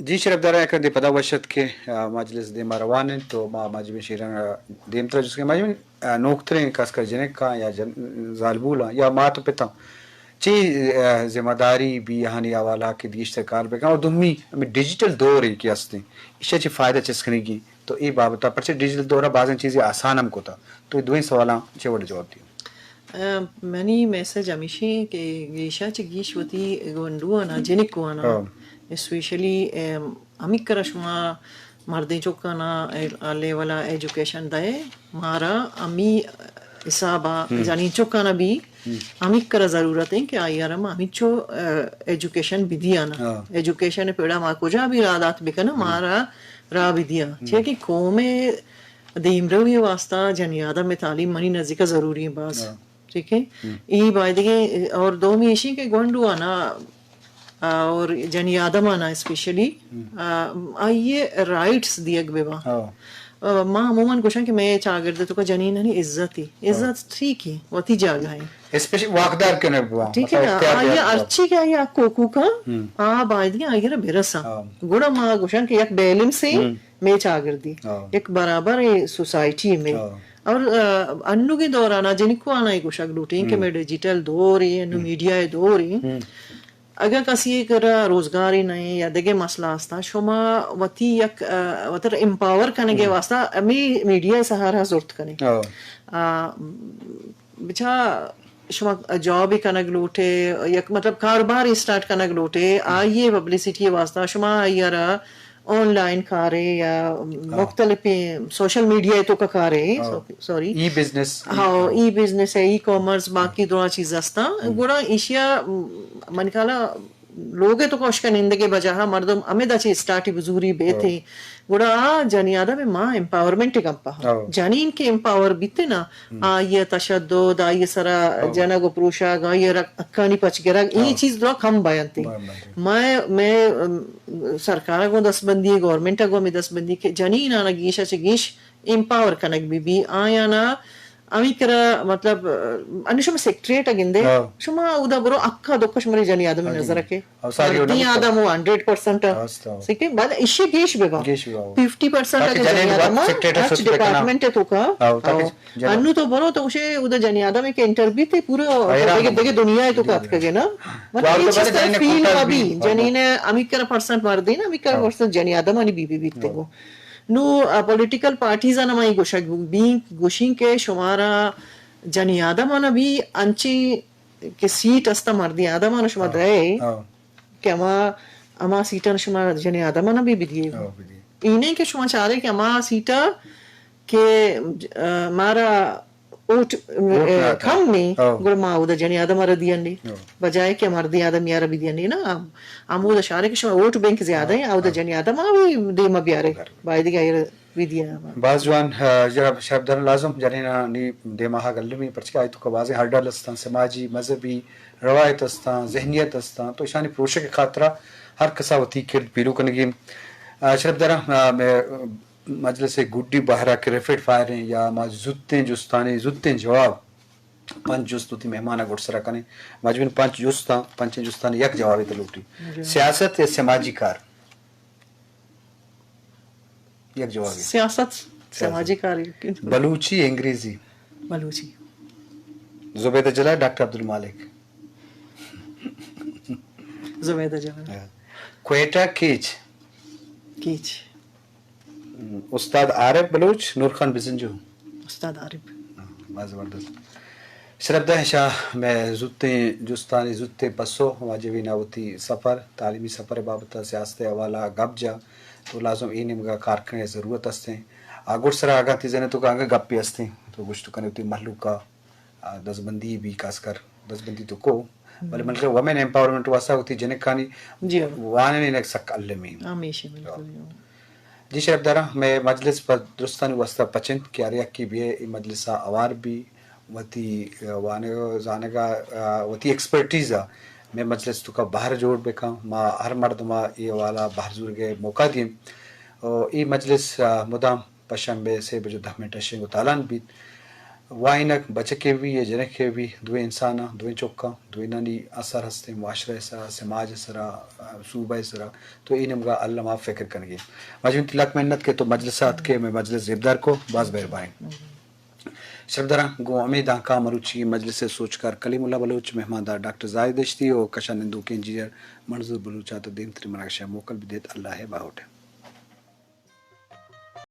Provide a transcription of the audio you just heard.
جی شرفدار، یک رندے پدا وش اتک کہ، آ، مجلس دیما روان انت، تو ما مجمع شیران ء دیمترا جست کنیں۔ مجمع، آ، نوکتریں خاص کر جنکاں یا جن-، زالبولاں یا مات و پتاں چی، آ، ذمہ داری بی آہانی حوالہ کہ گیشتر کار بکن اور دومی ہمیں ڈیجیٹل دور ہے کہ ہستیں، ایشا چی فائدہ چست کنگی؟ تو اے بابت ء پرچہ ڈیجیٹل دور ء بازیں چیزیں آسان ہم کتا، تو اے دوئیں سوالاں چے وڑ جواب دیو؟ آ، منی میسج ہمیشی کہ گیشا چہ گیش وتی گونڈوانا، جنکوانا، ہاں۔ اسپیشلی، ام، ہمیکرا شما مردیں چکانا ا لیولا ایجوکیشن دئے، مارا ہمی حسابا ہم۔ جنین چکانا بھی ہم۔ ہمیکرا ضرورت ہے کہ آئی آر ہم ہمیچو، آ، ایجوکیشن بدیانا۔ ہاں۔ ایجوکیشن پڑا ما کجا بھی را دات بکنا، ہم۔ مارا را بدیا۔ ہم۔ چیکہ قوم دیمروی واسطہ جنی آدم تعلیم منی نزدیک ضروری ہے باز۔ ہاں۔ ٹھیک ہے؟ ہم۔ ای بایدگی اور دومی ایشی کہ گونڈو آنا اور جنی آدم آنا اسپیشلی، ہم۔ آ، آئیے رائٹس دیگ ببا۔ ہاں۔ آ، ما عموماً گوشاں کہ میں چاگرد تو کا جنینانی عزت ہی۔ ہاں۔ عزت ٹھیک ہے، وتی جاگہ ہے۔ اسپیشلی واکدار کنے بوا، ٹھیک ہے مطلب نا؟ اختیار آئیے دیگ بوا۔ ارچی کہ آئیے حقوق کا، ہم۔ آ بایدگی آئیے را برسا۔ ہاں۔ گوڑا ما گوشاں کہ یک بیلنس ہے، ہم۔ میں چاگردی۔ ہاں۔ یک برابر سوسائٹی میں۔ ہاں۔ اور، آ، انوگیں دورانا جنکوانا ای گوشگ لوٹیں کہ ہم۔ میں ڈیجیٹل دور ہے، انو ہم۔ میڈیا دور ہے۔ ہم۔ اگر کسی کرا روزگاری نہیں یا دگہ مسئلہ ہستا، شما وتی یک، آ، وتر امپاور کنگے ہم۔ واسطہ ہمیں میڈیا سہارا زرت کنے۔ ہاں۔ آ، بچا شما جاب کنگ لوٹے، یک مطلب کاروبار اسٹارٹ کنگ لوٹے، ہم۔ آئیے پبلسٹی واسطہ شما آئیے را آن لائن کارے یا ہاں۔ مختلف سوشل میڈیا تو کا کارے، ہاں۔ سو-، سوری۔ ای بزنس۔ ہاں، ای بزنس ہے، ای کامرس، باقی دو چیز ہستا۔ ہم۔ گڑا ایشیا، م، من خیالا لوگ تو کوش کا نندگے بجاہا مردم ہمیں دا چی اسٹارٹی بزوری بیتے۔ ہاں۔ گڑا آ جنی آدم ما امپاورمنٹ گپا۔ ہاں۔ جنین کے امپاور بیتے نا، ہم۔ آئیے تشدد، آئیے سرا ہاں۔ جنگ و پروشگ، آئیے رک-، حقانی پچ گرگ، ای ہاں۔ چیز درا کم بیانتی۔ بایاں، بایاں۔ میں، میں، ام، سرکار گوں دست بندی، گورنمنٹ گوں ہمیں دست بندی کہ جنین آنا گیشا چہ گیش امپاور کنگ بی بی، آیانا ہمیں کرا مطلب، انو شما سیکریٹریٹ گندے، ہاں۔ شما اودا برو اکا دکا شماری جنی آدم ہاں جی۔ نظر کے۔ او ساری مردی اونا آدم وہ ہنڈریڈ پرسنٹ۔ ہست، ہاں۔ سکے بعد ایشی گیش ببا۔ گیش ببا۔ ففٹی پرسنٹ تاکہ اگہ جنین جنی آدم وقت سیکریٹریٹ ہر چی سوچ بکنا۔ ڈپارٹمنٹ تو کا۔ ہاں، تاکہ ہاں۔ جنین انو تو برو تو اسے اودا جنی آدم کے انٹرویو تے پورا حیران دگہ، ہوں۔ دگہ دنیا تو جی، کات جی۔ کگے نا۔ مطلب وارد یہ بعد چیز تا جنین فیل کوٹاز ہوا بھی، بھی، ہاں۔ جنین امی کرا پرسنٹ مردی نا، امی کرا ہاں۔ پرسنٹ جنی آدم آنی بی بی بیتے ہاں۔ گو۔ نو، آ، پولیٹیکل پارٹیز آنا ما یہ گوشگ بی، گوشیں کہ شمارا جنی آدم آنا بھی انچیں کہ سیٹ استا مردی آدم آنا شما ہاں۔ درائے ہاں۔ کہ ہما، ہما سیٹ آنا شما جنی آدم آنا بھی بدیے۔ ہاں، بدیے۔ ای نہیں کہ شما چارے کہ ہما سیٹا کہ، آ، مارا ووٹ، ووٹ آ، نہ آتا۔ کم نہیں، ہاں۔ گڑا ما اودا جنی آدم آرا دیانی۔ ہاں۔ بجائے کہ مردی آدم یارا بھی دیانی نا۔ ہم، ہم اودا شارے کہ شما ووٹ بینک زیادہ ہیں، ہاں، اودا ہاں۔ جنی آدم آ بھی دیما بیارے۔ بیارے۔ باید کہ آئیے بھی دیا۔ باز جوان، آ، جناب شرفدار لازم جنینانی دیما ہا گلمی، پرچکہ آئی تو کہ بازیں ہرڈل استان، سماجی، مذہبی روایت استان، ذہنیت استان، تو اشانی پروشگ خاطرہ ہر کسا وتی کرد پیلو کنگی۔ آ، شرفدار، آ، میں مجلس ء گڈی بہر ء کہ ریپڈ فائریں یا ما زوتیں جستانی زوتیں جواب، پنچ جست وتی مہمان ء گڈسرا کنیں۔ مجموعاً پنچ جستاں، پنچیں جستانی یک جوابے تو لوٹی۔ جی۔ سیاست یا سماجی کار؟ یک جوابے۔ سیاست، سیاست۔ سماجی کار۔ بلوچی، انگریزی؟ بلوچی۔ زبیدہ جلال، ڈاکٹر عبدالمالک؟ زبیدہ جلال۔ ہاں۔ کوئٹہ، کیچ؟ کیچ۔ استاد عارف بلوچ، نور خان بزنجو۔ استاد عارف۔ ہاں، باز زبردست۔ شرفدار شاہ، میں زوتیں جستانی زوتیں پسو، واجبی نا وتی سفر، تعلیمی سفر بابت سیاست حوالہ گپ جا، تو لازم اے نیمگا کارکنڑے ضرورت استیں۔ آ گڈسرا اگاں تی ذہن تو اگاں گپے استیں، تو گوشت کنے وتی مہلوکا آ، دزبندی بھی خاص کر دزبندی تو کو، بلے ہم۔ مطلب وومن ایمپاورمنٹ واسطہ وتی جنکانی جی ہاں۔ وانینگ سک المی۔ ہمیشہ بالکل، جی ہاں۔ جی شرفداراں، میں مجلس پر درستانی واسطہ پچنت کہ ہر یکی بیئے اے مجلس ء اوار بی وتی، آ، وانگ ء زانگ ء، آ، وتی ایکسپرٹیز ء میں مجلس تو کا بہر جوڑ بکن۔ ما ہر مردم ء اے حوالہ بہر زورگ ء موقع دیم۔ او اے مجلس، آ، مدام پشنبے سے بجو دہ منٹ ء شنگ و تالان بیت۔ وانگ بچکے بی یا جنکے بی، دوئیں انساناں، دوئیں چکاں، دوئینانی اثر ہستیں معاشرہ ءِ سرا، سماج ءِ سرا، صوبہ ءِ سرا، تو اے نیمگا الما فکر کنگی۔ مجنون تئی لک منت کہ تو مجلس ءَ اتکے، مئے مجلس زیبدار کو، باز مہربانی۔ شرپداراں، گوں ہمے دانکاں مروچی مجلس ءِ سوجکار کلیم اللہ بلوچ، مہماندار ڈاکٹر زاہد دشتی و کشا نندوکیں انجینئر منظور بلوچ ءَ تو دیمتری مراگش ءَ موکل بدیت۔ اللہ ءِ باہوٹ۔